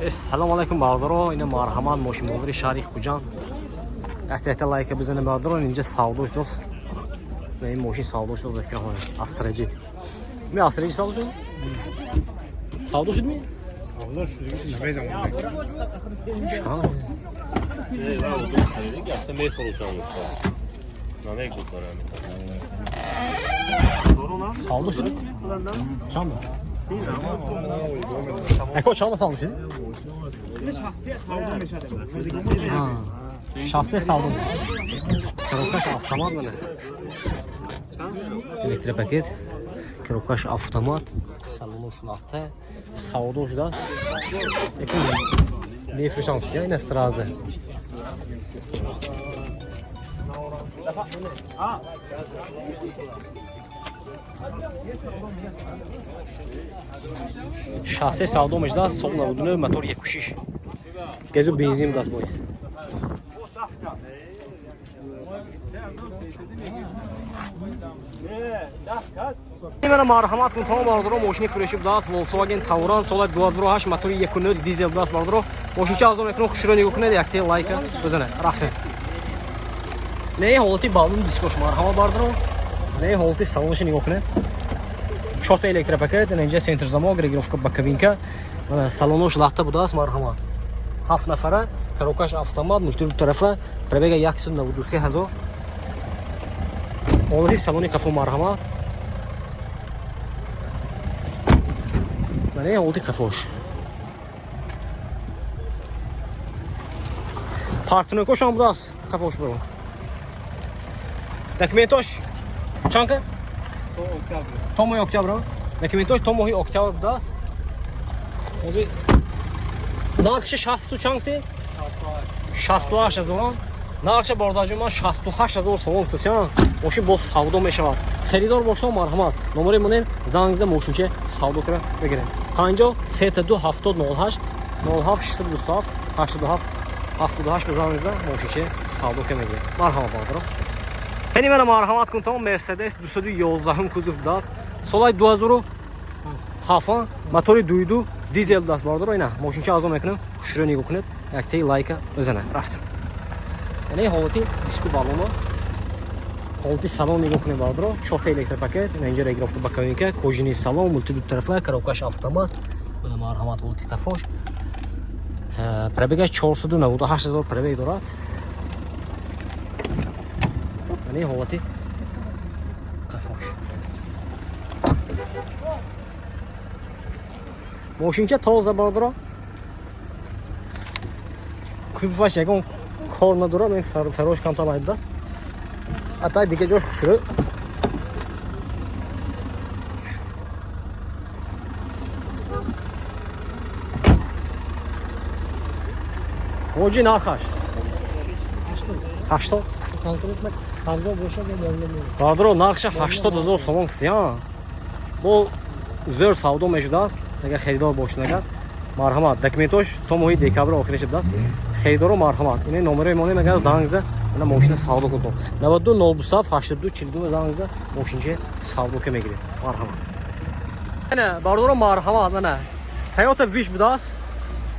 Салом алайкум, бародаро. Ина марҳамат, мошинбозори шаҳри Хуҷанд. Якта лайка бизанем, бародаро. Инҷа савдо шудааст. Ин мошин савдо шудааст, Астраҷи. Ми Астраҷи савдо шуд? Савдо шуд ми? Савдо шуд, намедонам. Чанд? Гашта мефурӯшам. Намегузорам. Савдо шуд? Чанд? Ако, чанд савдо шуд? 63 савдо. Коробкаш автомат мана. Электропакет. Коробкаш автомат. Салонош латта. Савдо шудааст. Якун мефурӯшам всё, ина сразу. 63 савдо мешудааст, сол 99, мотор 1.6. Газу бензин будааст бой. Мана, марҳамат кун, тамом, бародаро, мошини фурӯшӣ будааст Volkswagen Tauran, соли 2008, мотори 1.0 дизел будааст, бародаро. Мошинча аз он мекунам, хушро нигоҳ кунед, якте лайка бизанед. Рафтем. Не ҳолати балон дискош, марҳамат, бародаро. Не ҳолати салонашо нигоҳ кунед. Чорта электропакет, инҷа центр замок, регулировка боковинка. Мана салонош латта будааст, марҳамат. Ҳафт нафара, коробкаш автомат, мультируль ду тарафа, пробега 193 ҳазор. Ҳолати салони қафо, марҳамат. Мана ҳолати қафош. Партнёркош ҳам будааст қафош баро. Документош чанд ка? То октябр. То моҳи октябр. Документош то моҳи октябр будааст. Ҳозир нархша шасту чанд гуфтӣ? 68 ҳазор. Нархша, бародарҷон, ман 68 ҳазор сомон гуфтасям. Мошин боз савдо мешавад. Харидор бошад, марҳамат. Номере монем, занг зада мошинча савдо кара бигирем. 50 32 70 08 07 627 87 78 ба занг зада мошинча савдо кара мегирем. Марҳамат, бародаро. Яъне мана, марҳамат кун, тамом, Мерседес 211 кузов будааст. Солаи 2007, мотори 2.2 дизел будааст, бародаро. Ина мошинча аз он мекунам, хушрӯ нигоҳ кунед, яктаи лайка бизанед. Рафтем. Яъне ҳолати диску баллоно, ҳолати салон нигоҳ кунед, бародаро. Чорта электропакет, ина инҷа регулировка боковинка, кожаный салон, мульти ду тарафа, коробкаш автомат. Мана, марҳамат, ҳолати қафош. Пробегаш 498 ҳазор пробег дорад. Яъне ҳолати қафош. Мошинча тоза, бародаро. Кузоваш ягон кор надорад, ин фарош камтар майдааст. Ата дига ҷош хушрӯ. Ҳоҷи, нархаш? 80. Конкретно савдо бошад, мо мемонем. Бародаро, нархша 80 ҳазор сомон фисия. Бо зӯр савдо мешудааст, агар харидор бошад, агар. Марҳамат, документош то моҳи декабр охираш будааст. Харидоро, марҳамат. Ин номерои монем, агар занг зада, ана мошина савдо кунтон. 92 07 82 42 занг зада мошинча савдо ка мегиред. Марҳамат. Ана бародаро, марҳамат, мана Toyota Wish будааст.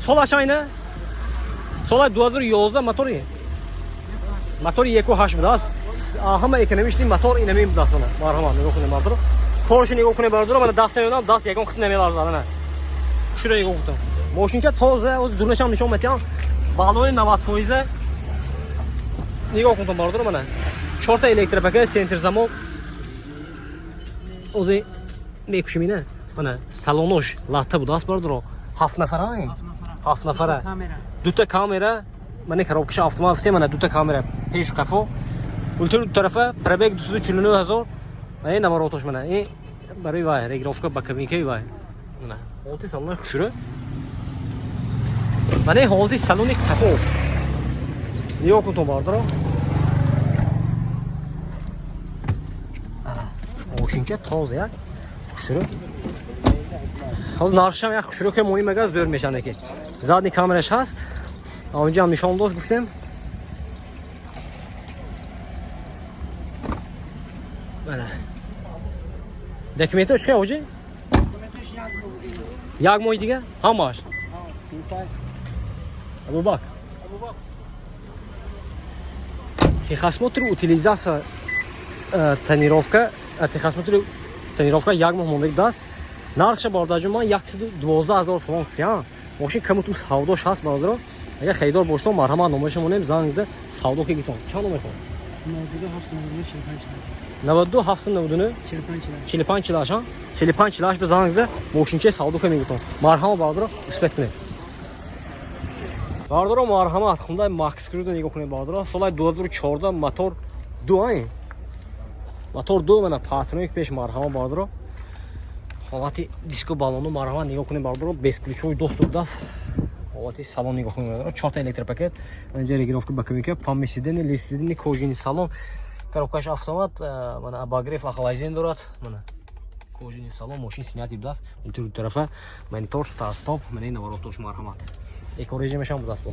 Солаш айна? Соли 2011, мотори 1.8 будааст. Ҳама экономичный мотор инамин будааст, мана. Марҳамат, нигоҳ кунед, бародаро. Коршо нигоҳ кунед, бародаро, мана даст намедонам, даст ягон хит намеларзад, мана. Шуро нигоҳ кунед. Мошинча тоза, оз дурнашам нишон метиҳам. Баллони 90%. Нигоҳ кунед, бародаро, мана. Чорта электропакет, центр замок. Ози мекушим ина. Мана салонош латта будааст, бародаро. Ҳафт нафара? Ҳафт нафара. Дута камера, мана коробкаша автомат гуфтем, мана дута камера пешу қафо. Мультируль ду тарафа, пробег 249 ҳазор. Мана ин наворотош, мана ин барои вай регулировка боковинкаи вай. Мана ҳолати салони хушрӯ. Мана ин ҳолати салони қафо. Нигоҳ кунтон, бародаро. Мошинча тоза, як хушрӯ. Ҳозир нархшам як хушрӯ ки муҳим, агар зӯр мешавад ки. Задний камераш ҳаст. Онҷа ҳам нишон дод, гуфтем. Мана. Документош чӣ, ҳоҷи? Як моҳи дига? Ҳамаш. 25. Абубак. Техосмотр утилизация, тонировка, техосмотр тонировка як моҳ мондаги даст. Нархша, бародарҷон, ман 112 000 сомон фурӯшам. Мошин камуту савдош ҳаст, бародаро. Агар харидор бошед, марҳамат, номерша монем, занг зада савдо ки гитон. Чанд номер кун? 92 799 45. 92 799 45. 45 48, ҳа? 45 48 ба занг зада мошинчаи савдо ка мегитон. Марҳамат, бародаро, успеть кунед. Бародаро, марҳамат, Хундай Макс Круза нигоҳ кунед, бародаро. Солаи 2014, мотор 2, ай. Мотор 2, мана парктроник пеш, марҳамат, бародаро. Ҳолати диско баллону, марҳамат, нигоҳ кунед, бародаро, бесключевой доступ даст. Ҳолати салон нигоҳ кунед, бародаро. Чорта электропакет, инҷа регулировка боковика, память сиденья, лифт сиденья, кожаный салон, коробкаш автомат, мана обогрев, охлаждение дорад, мана кожаный салон, мошин снятый будааст, ду тарафа монитор, старт стоп, мана ин наворотош, марҳамат. Эко режимашам будааст бо.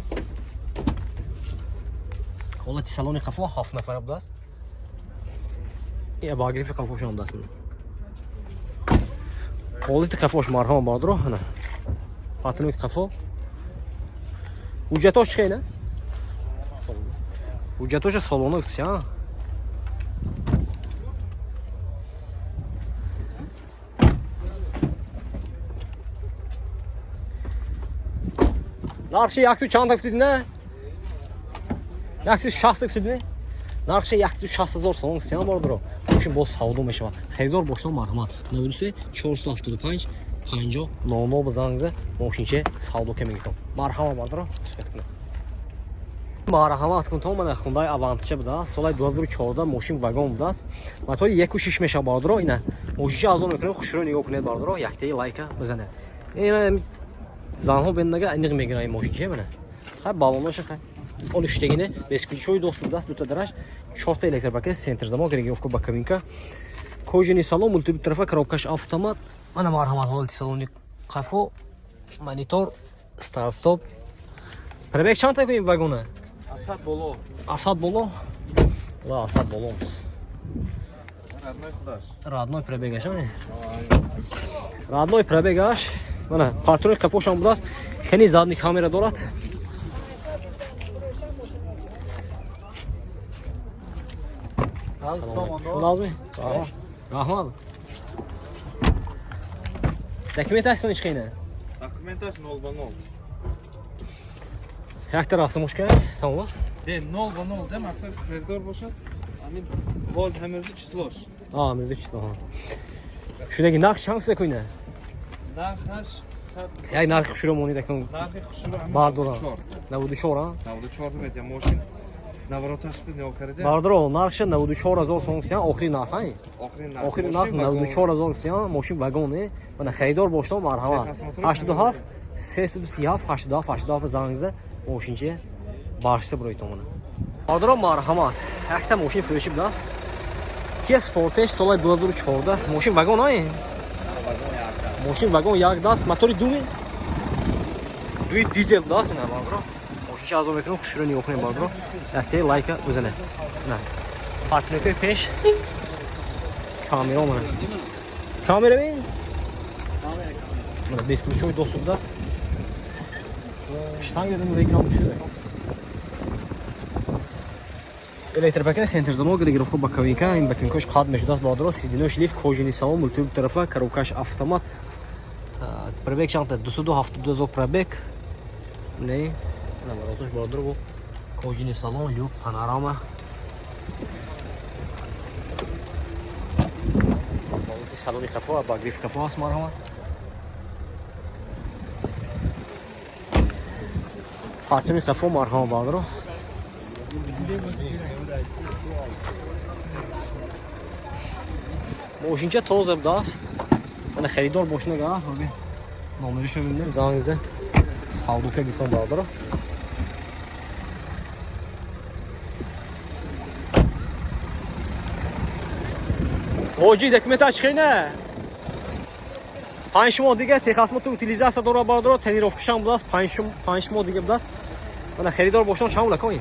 Ҳолати салони қафо ҳафт нафара будааст. И обогрев и қафошам будааст. Ҳолати қафош, марҳамат, бародаро, ана. Парктроник қафо. Ҳуҷҷатош чӣ хеле? Ҳуҷҷатоша салона ся. Нархши яксу чанд гуфтид, не? 160 гуфтид, не? Нархши 160 000 сомон гуфтем, бародаро. Мошин боз савдо мешавад. Харидор бошад, марҳамат. 93 475 50 00 ба занг зад, мошинче савдо ка мегиртон. Марҳамат, бародаро, суҳбат кунед. Марҳамат кун то, мана Хундай Авантча будааст. Солаи 2014, мошин вагон будааст. Мотори 1.6 мешавад, бародаро. Ина мошинча аз он мекунем, хушрӯ нигоҳ кунед, бародаро, яктаи лайка бизанед. Ина занҳо бенага аниқ мегиранд ин мошинча, мана. Хай, баллоноша хай. Оли штегине бесключевой доступ даст, дута дараш, чорта электропакет, центр замок, регулировка боковинка. Кожаный салон, мультитарафа, коробкаш автомат. Мана, марҳамат, ҳолати салони қафо, монитор, старт стоп. Пробег чанд та ин вагона? Асад боло. Асад боло? Ла, асад боло. Родной худаш. Родной пробегаш, ами? Родной пробегаш. Мана, парктроник қафошам будааст. Кани задний камера дорад. Назми? Раҳмат. Документашон ич қийна? Документаш 0 ба 0. Якта расмушка, тамом? Де 0 ба 0 де мақсад харидор бошад. Ҳамин боз ҳамирзи числош. А, мирзи число. Шудаги нарх чанд куса куйна? Нархаш 100. Як нархи хушро монид акун. Нархи хушро ҳамин Бардора. 94, а? 94 метия мошин. Навороташ бид нигоҳ карда. Бардоро, нархша 94 000 сом кисян, охири нарх, ай? Охири нарх. Охири нарх 94 000 кисян, мошин вагон, э? Мана харидор бошад, марҳамат. 87 337 87 87 занг зад, мошинча баршиса биройтон мана. Бардоро, марҳамат. Якта мошин фурӯшӣ будааст. Kia Sportage соли 2014, мошин вагон, ай? Мошин вагон як даст, мотори думи? Дуи дизел даст, мана бардоро. Мошинча азо мекунем, хушрӯ нигоҳ кунем, бардоро. Яктаи лайка бизанед. На. Парктроникаи пеш. Камера мана. Камера ми? Мана бесключевой доступ даст. Штанг дедим, реграм шуда. Электропакет, центр замок, регулировка боковинка, ин боковинкаш қад мешудааст, бародаро, сиденьош лифт, кожаный салон, мультирук тарафа, коробкаш автомат. Пробег чанд? 272 000 пробег. Не, наворотош, бародаро, бо кожаный салон, люк, панорама. Ҳолати салони қафо, обогрев қафо ҳаст, марҳамат. Парктроник қафо, марҳамат, бародаро. Мошинча тоза будааст. Мана харидор бошнага, ҳозир номеришро мебинем, занг зад. Савдока гирифтам, бародаро. Ҳоҷӣ, документаш хеле 5 моҳ дига техосмотр утилизация дора, бародаро, тонировкашам будааст, 5 моҳ дига будааст. Мана харидор бошон чанд пул акои?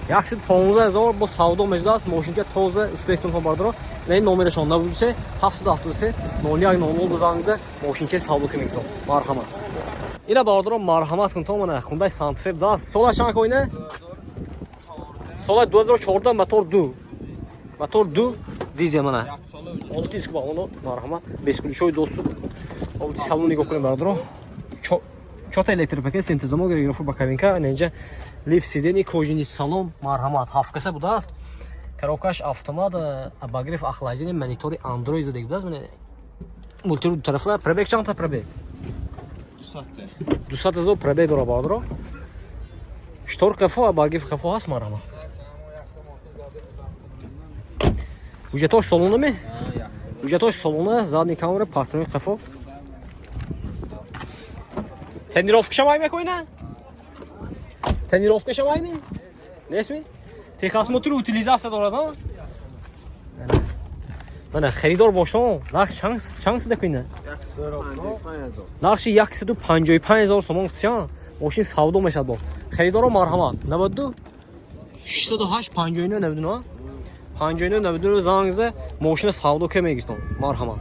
115 000 бо савдо мешудааст. Мошинча тоза, успехтунҳо, бародаро. На ин номерашон 93 773 01 00 ба занг зад, мошинчаи савдо ки мекунам. Марҳамат. Ина, бародарон, марҳамат кун, то мана Хундай Сантафе будааст. Сола чанд коина? Сола 2014, мотор 2, мотор 2 дизел. Мана ҳолати диск ба оно, марҳамат, бесключевой доступ. Ҳолати салон нигоҳ кунем, бародарон. Чота электропакет, центрзамок, регулировка боковинка, инҷа лифт сиденье, кожаный салон. Марҳамат, ҳафткаса будааст, коробкаш автомат, обогрев, охлаждение, монитори Android задак будааст. Мана мультируль дутарафа. Пробег чандта пробег? 200 000 пробег дора, бародаро. Штор қафо, обогрев қафо ҳаст. Марҳамат, ҳуҷҷатош солона ме? Ҳуҷҷатош солона, задний камера, парктроник қафо. Тонировка шавай мекоина? Тонировка шавай ме? Нестми? Техосмотр, утилизация дорад, а? Мана, харидор бошон, нарх чанд сида куина? Нархши 155 000 сомон сиян. Мошин савдо мешавад бо. Харидоро марҳамат. 92 608 59 99, 59 99 занг зада, мошина савдо ке мегиртон. Марҳамат.